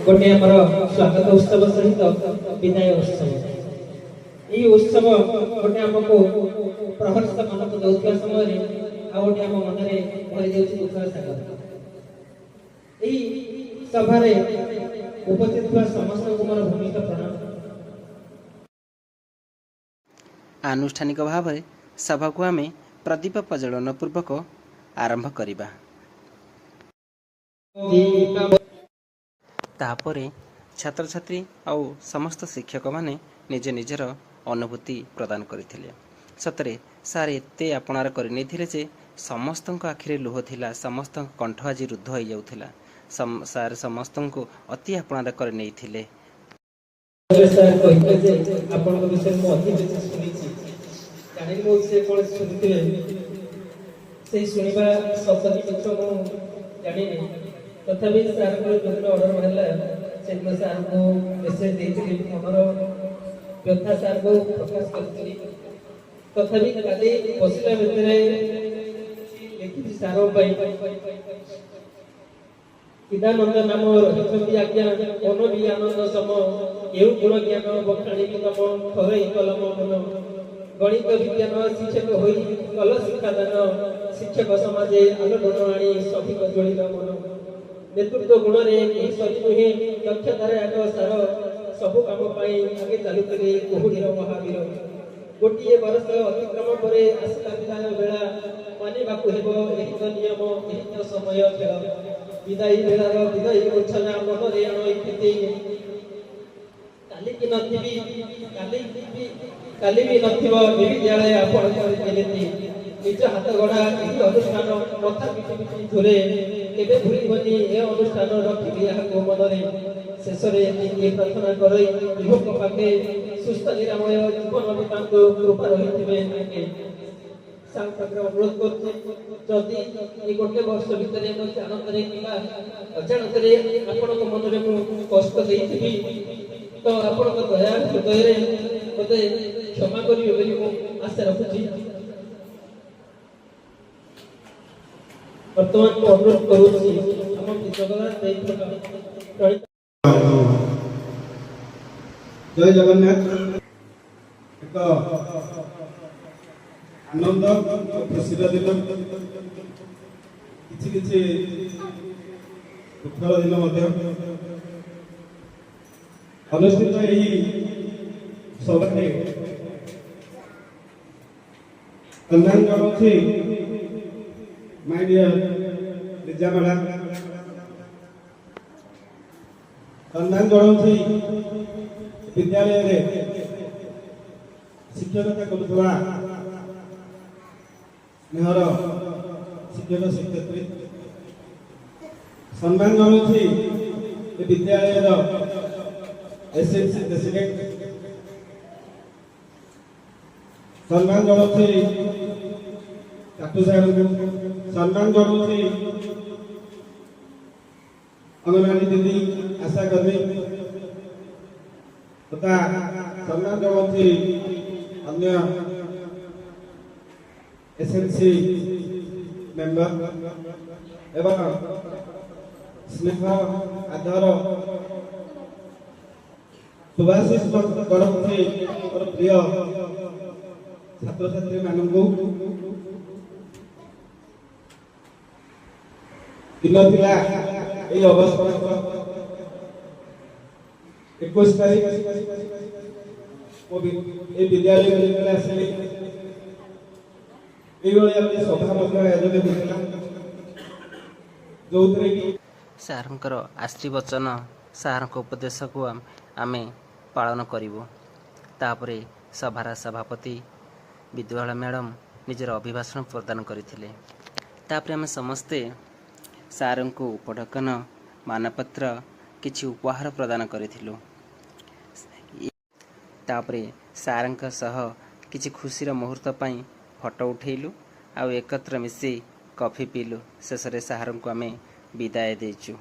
ଗୋଟେ ଆମର ସ୍ୱାଗତ ଉତ୍ସବ ସହିତ ବିଦାୟ ଉତ୍ସବ। ଏଇ ଉତ୍ସବ ଗୋଟେ ଆମକୁ ପ୍ରହର୍ଷ ମନକୁ ଦଉଥିବା ସମୟରେ ଆଉ ଗୋଟେ ଆମ ମନରେ ଭରି ଦେଉଛି ଦୁଃଖର ସାଗର। ଏହି ସଭାରେ ଉପସ୍ଥିତ ଥିବା ସମସ୍ତଙ୍କୁ ମୋର ଭୂମିଷ୍ଠ ପ୍ରଣାମ। ଆନୁଷ୍ଠାନିକ ଭାବରେ ସଭାକୁ ଆମେ ପ୍ରଦୀପ ପ୍ରଜ୍ୱଳନ ପୂର୍ବକ ଆରମ୍ଭ କରିବା। ତାପରେ ଛାତ୍ରଛାତ୍ରୀ ଆଉ ସମସ୍ତ ଶିକ୍ଷକମାନେ ନିଜ ନିଜର ଅନୁଭୂତି ପ୍ରଦାନ କରିଥିଲେ। ସତରେ ସାର୍ ଏତେ ଆପଣାର କରିନେଇଥିଲେ ଯେ ସମସ୍ତଙ୍କ ଆଖିରେ ଲୁହ ଥିଲା, ସମସ୍ତଙ୍କ କଣ୍ଠ ଆଜି ରୁଦ୍ଧ ହେଇଯାଉଥିଲା। ସାର୍ ସମସ୍ତଙ୍କୁ ଅତି ଆପଣାର କରିନେଇଥିଲେ। ସାର୍ କହିଥିଲେ ଯେ ଆପଣଙ୍କ ବିଷୟରେ ମୁଁ ଅତି ବେଶୀ ଶୁଣିଛି। ଜାଣିନି ମୁଁ ସେ କଣ ଶୁଣିଥିବେ, ସେଇ ଶୁଣିବା ସତ କି ମିଛ ମୁଁ ଜାଣିନି। ତଥାପି ସାର୍ଙ୍କର ଯୋଉଦିନ ଅର୍ଡର ବାହାରିଲା, ସେଦିନ ସାର୍ଙ୍କୁ ମେସେଜ ଦେଇଥିଲି, ମନର ବ୍ୟଥା ସାର୍ଙ୍କୁ ପ୍ରକାଶ କରିଥିଲି। ତଥାପି କାଲି ବସିଲା ଭିତରେ ଲେଖିଛି ସାର୍ଙ୍କ ପାଇଁ। ଚିଦାନନ୍ଦ ନାମ ରହିଛନ୍ତି ଆଜ୍ଞା, ମନ ବି ଆନନ୍ଦ ସମ। କେଉଁ ଗୁଣ ଜ୍ଞାନ ବଖାଣିବି ତମ, ଥରଇ କଲମ ମନ। ଗଣିତ ବିଜ୍ଞାନ ଶିକ୍ଷକ ହୋଇ କଲ ଶିକ୍ଷାଦାନ। ଶିକ୍ଷକ ସମାଜେ ଆଲୋଡ଼ନ ଆଣି ସଭିକ ଯୋଡ଼ିଲ ମନ। ନେତୃତ୍ୱ ଗୁଣରେ କେହି ସରି ନୁହେଁ, ଦକ୍ଷତାରେ ଆଗ ସାର। ସବୁ କାମ ପାଇଁ ଆଗେ ଚାଲୁଥିଲେ କୁହୁଡ଼ିର ମହାବୀର। ଗୋଟିଏ ବରଷ ଅତିକ୍ରମ ପରେ ଆସିଲା ବିଦାୟ ବେଳା। ମାନିବାକୁ ହେବ ଏହି ତ ନିୟମ, ଏହି ତ ସମୟ ଖେଳ। ବିଦାୟୀ ବେଳାର ବିଦାୟୀ ମୂର୍ଚ୍ଛନା ମନରେ ଆଣଇ କ୍ଷତି। କାଲିକି ନଥିବି, କାଲି ବି, କାଲି ବି ନଥିବ ଏ ବିଦ୍ୟାଳୟ ଆପଣଙ୍କର ରୀତିନୀତି। ନିଜ ହାତ ଗଢା ଏହି ଅନୁଷ୍ଠାନ ମଥା ପିଟି ପିଟି ଝୁରେ। କେବେ ଭୁଲିବନି ଏ ଅନୁଷ୍ଠାନ, ରଖିବି ଏହାକୁ ମନରେ। ଶେଷରେ ଏତିକି ପ୍ରାର୍ଥନା କରଇ ବିଭୁଙ୍କ ପାଖେ, ସୁସ୍ଥ ନିରାମୟ ଜୀବନ ବିତାନ୍ତୁ, କୃପା ରହିଥିବେ ତାଙ୍କେ। ସାର୍ଙ୍କ ପାଖରେ ଅନୁରୋଧ କରୁଛି, ଯଦି ଏଇ ଗୋଟେ ବର୍ଷ ଭିତରେ ମୋ ଜାଣତରେ କିମ୍ବା ଅଜାଣତରେ ଆପଣଙ୍କ ମନରେ ମୁଁ କଷ୍ଟ ଦେଇଥିବି, ତ ଆପଣଙ୍କ ଦୟା ହୃଦୟରେ ମୋତେ କ୍ଷମା କରିବେ ବୋଲି ମୁଁ ଆଶା ରଖୁଛି। ବର୍ତ୍ତମାନ ମୁଁ ଅନୁରୋଧ କରୁଛି ଆମ ଜଗନ୍ନାଥ ଦେଇଥିବା ଚଳିତ ଜୟ ଜଗନ୍ନାଥ। ଏକ ଆନନ୍ଦ ଓ ଖୁସିର ଦିନ, କିଛି କିଛି ଦୁଃଖର ଦିନ ମଧ୍ୟ। ଅନୁଷ୍ଠିତ ଏହି ସଭାରେ ସମ୍ମାନ ଜଣାଉଛି ମାଇ ଡିୟର ଲିଜା ମ୍ୟାଡାମ, ସମ୍ମାନ ଜଣାଉଛି ବିଦ୍ୟାଳୟରେ ଶିକ୍ଷକତା କରୁଥିବା ସ୍ନେହର ଶିକ୍ଷକ ଶିକ୍ଷୟିତ୍ରୀ, ସମ୍ମାନ ଜଣାଉଛି ଏ ବିଦ୍ୟାଳୟର ଏସ୍ଏମ୍ସି ପ୍ରେସିଡେଣ୍ଟ, ସମ୍ମାନ ଜଣାଉଛି ଚାଟୁ ସାହେବଙ୍କୁ, ସମ୍ମାନ ଜଣାଉଛି ଅଙ୍ଗନବାଡି ଦିଦି, ଆଶାକର୍ମୀ ତଥା ସମ୍ମାନ ଜଣାଉଛି ଅନ୍ୟ ଏସ୍ଏମ୍ସି ମେମ୍ବର ଏବଂ ସ୍ନେହ ଆଦର ଶୁଭାଶିଷ କରନ୍ତି ମୋର ପ୍ରିୟ ଛାତ୍ରଛାତ୍ରୀ ମାନଙ୍କୁ। ଦିନ ଥିଲା ଏଇ ଅଗଷ୍ଟ ମାସ 21 ତାରିଖ, ମୁଁ ଏଇ ବିଦ୍ୟାଳୟକୁ ଯେତେବେଳେ ଆସିଲି, ଏଇଭଳିଆ ଗୋଟେ ସଭା ମଧ୍ୟ ଆୟୋଜନ ହୋଇଥିଲା, ଯୋଉଥିରେ କି ସାର୍ଙ୍କର ଆଶୀର୍ବଚନ, ସାର୍ଙ୍କ ଉପଦେଶକୁ ଆମେ ପାଳନ କରିବୁ। ତାପରେ ସଭାର ସଭାପତି ବିଦ୍ୟୁବାଳା ମ୍ୟାଡ଼ାମ ନିଜର ଅଭିଭାଷଣ ପ୍ରଦାନ କରିଥିଲେ। ତାପରେ ଆମେ ସମସ୍ତେ ସାର୍ଙ୍କୁ ଉପଢୌକନ, ମାନପତ୍ର, କିଛି ଉପହାର ପ୍ରଦାନ କରିଥିଲୁ। ତାପରେ ସାର୍ଙ୍କ ସହ କିଛି ଖୁସିର ମୁହୂର୍ତ୍ତ ପାଇଁ ଫଟୋ ଉଠେଇଲୁ ଆଉ ଏକତ୍ର ମିଶି କଫି ପିଇଲୁ। ଶେଷରେ ସାର୍ଙ୍କୁ ଆମେ ବିଦାୟ ଦେଇଛୁ।